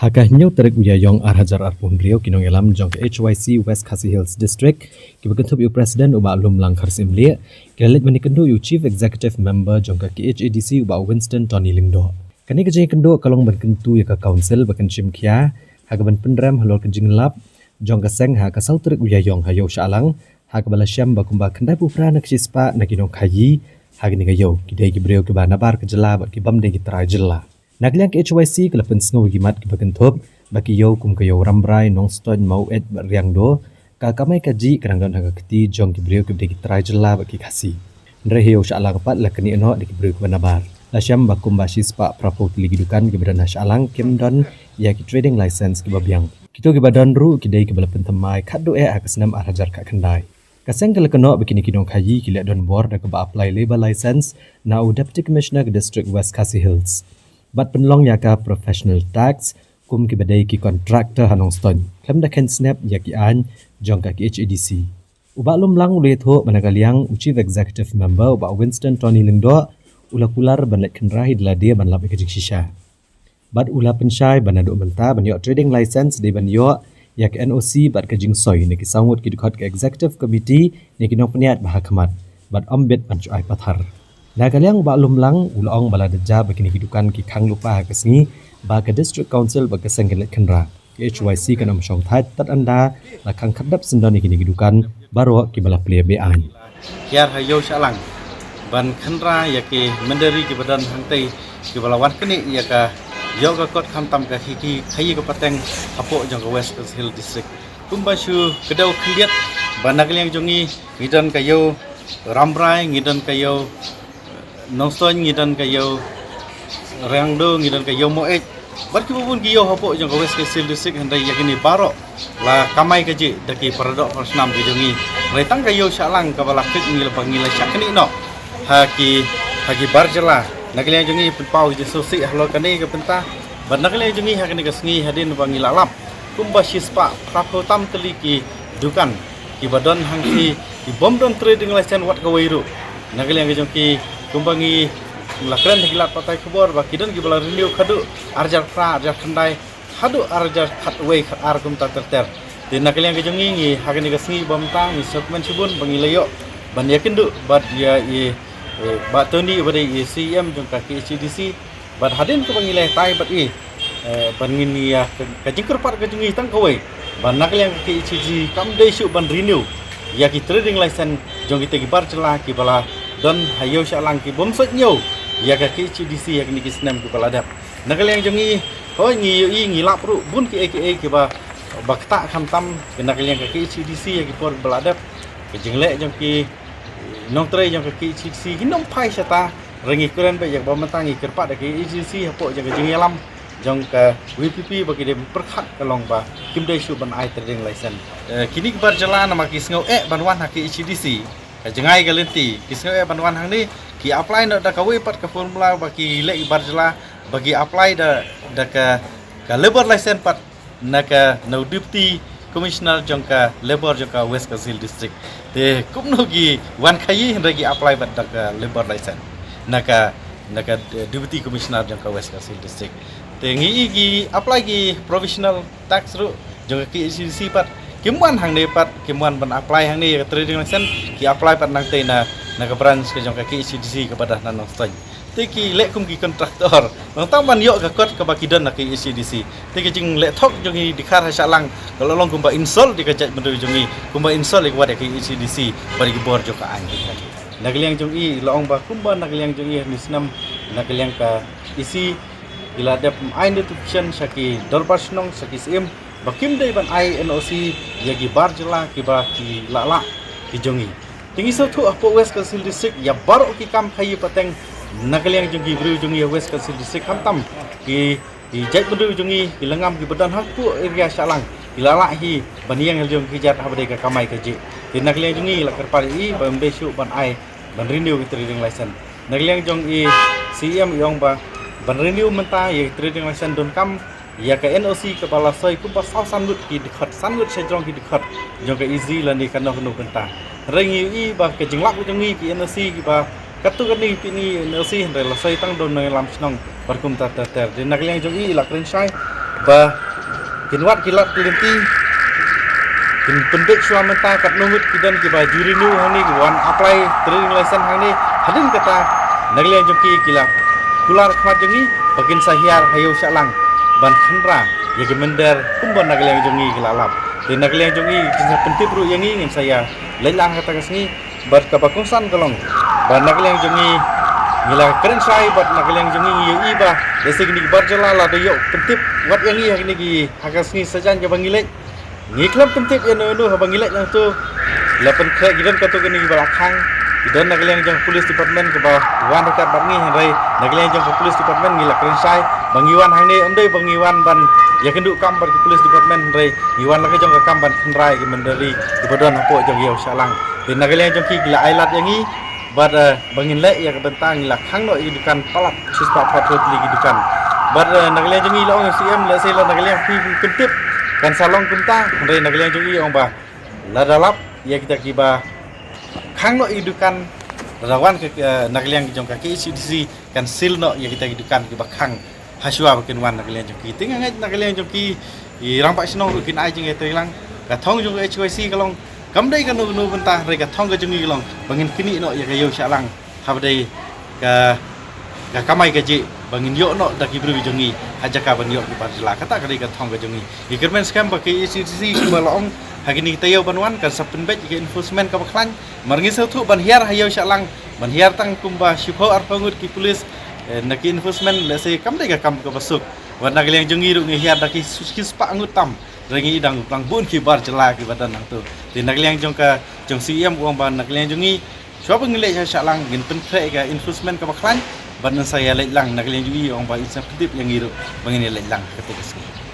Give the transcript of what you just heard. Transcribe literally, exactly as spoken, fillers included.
Ha ka hynñiew tarik u Ïaïong ar hajar arphew hynriew, ki nongïalam jong ka H Y C West Khasi Hills District, kiba kynthup ïa u President u Bah Lumlang Kharsyiemlieh, ki la leit ban ïakynduh ïa u Chief Executive Member jong ka K H A D C u Bah Winston Tony Lyngdoh. Kane ka jingïakynduh ka long ban kyntu ïa ka Council ba kan shim khia ha kaban pynrem halor ka jinglap jong ka seng ha ka saw tarik u Ïaïong ha Ïew Shahlang, ha kaba la shem ba kumba khyndaiphew phra na ka shispah na ki nongkhaïi ha kane ka ïew ki dei ki briew kiba nabar ka jylla bad ki bym dei ki trai jylla. Na ka liang ka H Y C ka la pynsngew ïa ki mat kiba kynthup ba ki ïew kum ka Ïew Rambrai, Nongstoiñ, Maweit bad Riangdo, ka kamai kajih ka dang don ha ka kti jong ki briew kiba dei ki trai jylla bad ki Khasi. Hynrei ha Ïew Shahlang pat la knieh noh da ki briew kiba nabar. La shem ba kumba shispah phraphew tylli ki dukan kiba don ha Shahlang kim don ïa ki trading license kiba biang. Kito kiba don ruh ki dei kiba la pynthymmai khatduh eh ha ka snem ar hajar khatkhyndai. Ka seng ka la kynnoh ba kine ki nongkhaïi ki leh donbor da kaba apply labour license na u Deputy Commissioner ka District West Khasi Hills bad pynlong ïa ka professional tax kum kiba dei ki contractor ha Nongstoiñ, khlem da kheiñ snep ïa ki aiñ jong ka K H A D C. U Bah Lumlang u la ïathuh ba na ka liang u Chief Executive Member u Bah Winston Tony Lyngdoh u la kular ban leit khynra hi da lade ban lap ïa ka jingshisha. Bad u la pynshai ba naduh mynta ban ïoh trading license dei ban ïoh ïa ka N O C bad ka jingsoi na ki saw ngut ki dkhot ka Executive Committee ne ki nongpynïaid ba ha khmat bad ym bit ban shu ai pathar. Na ka liang u Bah Lumlang u la ong ba lada jia ba kine ki dukan ki khang lypa ha ka sngi ba ka District Council bad ka seng kan leit khynra, ka H Y C kan ym shong thait tad ynda la khang khatdep syndon ïa kine ki dukan baroh kiba la plie be-aiñ. Hiar ha Ïew Shahlang ban khynra ïa ki mynder ri kiba don hangtei kiba la wan knieh ïa ka ïew ka kot khamtam ka khaïi ka pateng hapoh jong ka West Khasi Hills District. Kumba shu kdew khyndiat ba na ka liang jong ngi ngi don ka Ïew Rambrai, ngi don ka Ïew Nongstoiñ, ngi don ka Ïew Riangdo, ngi don ka Ïew Maweit bad kiba bun ki ïew hapoh jong ka West Khasi Hills District, hynrei ïa kine baroh la kamai kajih da ki paradoh parasnam ki jong ngi. Hynrei tang ka Ïew Shahlang kaba la kit ngi la ba ngi la shah knieh noh ha ki, ha ki bar jylla. Na ka liang jong ngi pynpaw ki jingsngewsih halor kane ka bynta bad na ka liang jong ngi ha kane ka sngi hadien ba ngi la lap kumba shispah phraphew tam tylli ki dukan kiba don hangtei ki bym don trading license wat kawei ruh. Na ka liang ka jong ki kumba ngi la kren ha ki lad pathai khubor ba ki don kiba la renew khatduh ar hajar phra, ar hajar khyndai, haduh ar hajar khatwei khatar kumta ter ter. Te na ka liang ka jong ngi, ngi ha kane ka sngi ba mynta ngi sngewkmen shibun ba ngi la ïoh ban ïakynduh bad ïa i, eh, Bah Tony uba dei i C E M jong ka K H A D C. Bad hadien kaba ngi la ïatai bad i, eh, ban ngin ïa ka, ka jingkyrpad ka jong ngi tang kawei ba na ka liang ka K H A D C kam dei shuh ban renew ïa ki trading license jong kita ki bar jylla kiba la don ha Ïew Shahlang ki bym sot ñiew ïa ka K H A D C ha kine ki snem kiba la dep. Na ka liang jong ngi, hooid ngi ïohi ngi lap ruh bun kiei kiei kiba, ba ktah khamtam na ka liang ka K H A D C ha ki por ba la dep. Ka jingleh jong ki nongtrei jong ka K H A D C kim phai shata, hynrei ngi kren beit ïa kaba mynta ngi kyrpad ïa ka K H A D C hapoh jong ka jingïalam jong ka V P P ba ki dei pyrkhat ka long ba kim dei shuh ban ai trading license. Eh, kine ki bar jylla namar ki sngew eh ban wan ha K H A D C, ka jngai ka lynti, ki sngew eh ban wan hangne, ki apply noh da kawei pat ka formula ba ki leh ki bar jylla, ba ki apply da, da ka, ka labour license pat na ka, na u Deputy Commissioner jong ka Labour jong ka West Khasi Hills District. Te kumno ki wan khaïi hynrei ki apply bad da ka labour license na ka, na ka, eh, Deputy Commissioner jong ka West Khasi Hills District. Te ngi i ki apply ki provisional tax ruh jong ka K H A D C pat kim wan hangne pat, kim wan ban apply hangne ïa ka trading license, ki apply pat nangtei na, na ka branch ka jong ka K H A D C kaba don na Nongstoiñ. Te ki leh kum ki contractor, nangta ban ïoh ka kot kaba ki don na ka K H A D C. Te ka jingleh thok jong ngi dkhar ha Shahlang ka la long kumba insult ïa ka jaitbynriew jong ngi, kumba insult ïa ka wat ïa ka K H A D C bad ïa ki bor jong ka aiñ. Na ka liang jong i la ong ba kumba na ka liang jong i ha kine ki snem na ka liang ka E C ki la dep ai notification sha ki dorbar shnong, sha ki syiem, ba kim dei ban ai N O C ïa ki bar jylla kiba ki lah lah ki jong i. Te ngi sngewthuh hapoh West Khasi Hills District ïa baroh ki kam khaïi pateng na ka liang jong ki briew jong ngi ha West Khasi Hills District, khamtam ki, ki jaitbynriew jong ngi, ki lyngngam kiba don hapoh area Shahlang, ki lah lah hi ban ïeng ha la jong ki kjat haba dei ka kamai kajih. Te na ka liang jong ngi la kyrpad ïa i ba ym dei shuh ban ai ban renew ka trading license. Na ka liang jong i C E M i ong ba ban renew mynta ïa ka trading license donkam ïa ka N O C kaba la soi kumba saw san ngut ki dkhot, san ngut shajrong ki dkhot jong ka E C lane kano kano bynta. Hynrei ngi ïohi ba ka jinglap ka jong ngi ki N O C kiba katto katne ki pynïaid N O C hynrei la soi tang da u nongïalam shnong bad kumta ter ter. Te na ka liang jong i la kren shai Ba kin wad ki lad ki lynti, kin pynbeit shuwa mynta katno ngut ki don kiba ju renew hangne, kiba wan apply trading license hangne. Hadien kata na ka liang jong ki ki la kular khmat jong ngi ba kin sa hiar ha ïew Shillong ban khynra ïa ki mynder kumba na ka liang jong ngi ki la lap. Te na ka liang jong ngi kin sa pyntip ruh ïa ngi, ngin sa ïa leit lang ha kata ka sngi. Bad kaba kongsan ka long ba na ka liang jong ngi ngi la kren shai, bad na ka liang jong ngi ngi ïohi ba lehse kine ki bar jylla la da ïoh pyntip wat ïa ngi ha kine ki, ha ka sngi sajan kaba ngi leit. Ngi khlem pyntip ïa no ïa no haba ngi leit nangto. La pynkhreh ki don katto katne kiba la khang, ki don na ka liang jong police department kiba wan ryngkat bad ngi, hynrei na ka liang jong ka police department ngi la kren shai ba ngi wan hangne ym dei ba ngi wan ban ïakynduh kam bad ki police department, hynrei ngi wan la ka jong ka kam ban khynra ïa ki mynder ri kiba don hapoh jong ïew Shillong. Te na ka liang jong ki ki la ai lad ïa ngi bad, eh, ba ngin leh ïa ka bynta ngi la khang noh ïa ki dukan palat shispah phra phew tylli ki dukan. Bad, eh, na ka liang jong ngi la ong ïa u C M, lehse la na ka liang phi phi pyntip kan sa long kumta, hynrei na ka liang jong ngi ong ba lada lap ïa kita kiba khang noh ïa ki dukan, lada wan ka, eh, na ka liang jong ka K H A D C kan seal noh ïa kita ki dukan kiba khang ha shuwa ba kin wan na ka liang jong ki. Te nga ngeit na ka liang jong ki, i rangbah shnong ruh kin ai jingïatreilang. Ka thong jong ka H Y C ka long kam dei kano kano bynta, hynrei ka thong ka jong ngi ka long ba ngin knieh noh ïa ka ïew Shillong haba dei ka, ka kamai kajih ba ngin ïoh noh da ki briew jong ngi ha jaka ban ïoh ki bar jylla. Kata ka dei ka thong ka jong ngi. Ngi kyrmen skhem ba ka K H A D C kumba la ong ha kine ki taïew ban wan kan sa pynbeit ïa ka enforcement kaba khlaiñ. Mar ngi sngewthuh ban hiar ha ïew Shillong, ban hiar tang kumba shiphew arphew ngut ki police, eh, na ki enforcement, lehse kam dei ka kam kaba suk. Wat na ka liang jong ngi ruh ngi hiar da ki su-, ki spah ngut tam, hynrei ngi dang, dang bun ki bar jylla kiba don nangto. Te na ka liang jong ka, jong C M u ong ba na ka liang jong ngi shuwa ba ngin leit ha Shillong ngin pynkhreh ïa ka enforcement kaba khlaiñ, bad ngin sa ïa leit lang. Na ka liang jong i u ong ba in sa pyntip ïa ngi ruh ba ngin ïa leit lang ha kata ka sngi.